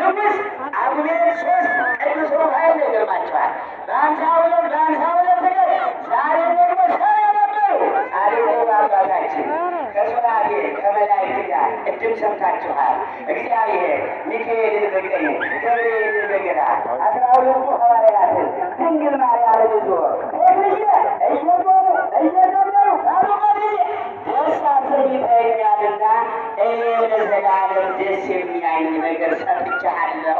ንጉሥ ጳጉሜን 3 ቅዱስ ሩፋኤል ነው። ይገርማቸዋል። በ52 በ52 ቀን ዛሬ ደግሞ ሰው የነበሩ ጻድቁ አባታችን ከሱራፌል ከመላእክት ጋር ቅድም ሰምታችኋል። እግዚአብሔር ሚካኤልን በቀኝ ገብርኤልን በግራ 12ቱ ሐዋርያትን ድንግል ማርያምን ይዞ ተክልዬ እየቆሙ እየዘመሩ ባሉበት ጊዜ ደስ አሰኝተኸኛልና እኔም ለዘላለም ደስ የሚያኝ ነገር ሰጥቼሃለሁ